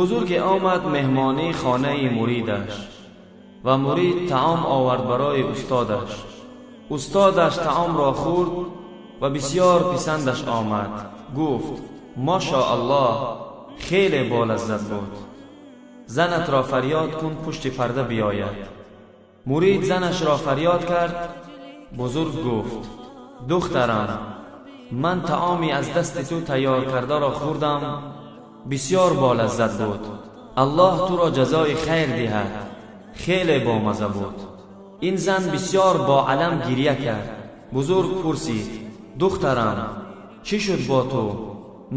Бузурге омад меҳмонии хонаи муридаш ва мурид таом овард барои устодаш. Устодаш таомро хӯрд ва бисёр писандаш омад. Гуфт: Машааллоҳ, хеле болаззат буд. Занатро фарёд кун, пушти парда биёяд. Мурид занашро фарёд кард. Бузург гуфт: духтарам, ман таоме аз дасти ту тайёр кардаро хӯрдам, бисёр болаззат буд. Аллоҳ туро ҷазои хайр диҳад, хеле бомаза буд. Ин зан бисёр бо алам гиря кард. Бузург пурсид: духтарам, чӣ шуд бо ту?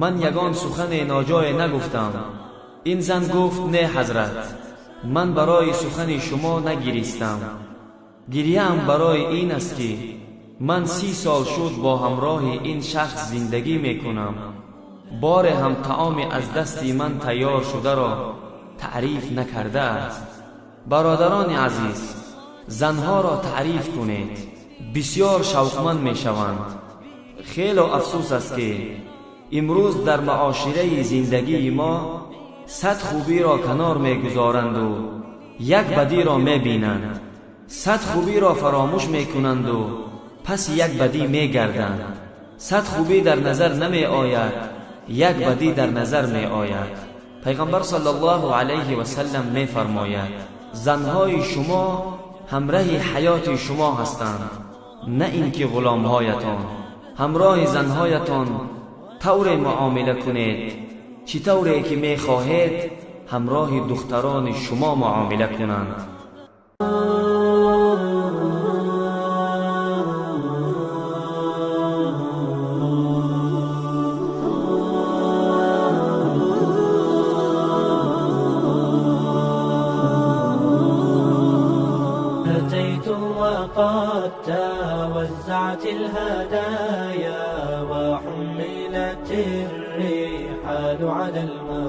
Ман ягон сухане ноҷое нагуфтам. Ин зан гуфт: не ҳазрат, ман барои сухани шумо нагиристам. Гиряам барои ин аст ки ман 30 сол шуд бо ҳамроҳи ин шахс зиндагӣ мекунам. Боре ҳам таоме аз дасти ман тайёр шударо таъриф накардааст. Бародарони азиз, занҳоро таъриф кунед, бисёр шавқманд мешаванд. Хеле афсӯс аст ки имрӯз дар маошираи зиндагии мо 100 хубиро канор мегузоранду як бадиро мебинанд, 100 хубиро фаромӯш мекунанду пас як бадӣ мегарданд. 100 хубӣ дар назар намеояд, як бадӣ дар назар меояд. Пайғамбар саллаллоҳу алайҳи васаллам мефармояд: занҳои шумо ҳамраҳи ҳаёти шумо ҳастанд, на ин ки ғуломҳоятон. Ҳамроҳи занҳоятон тавре муомила кунед, чӣ тавре ки мехоҳед ҳамроҳи духтарони шумо муомила кунанд. وقد توزعت الهدايا وحملت الرحال على المطايا.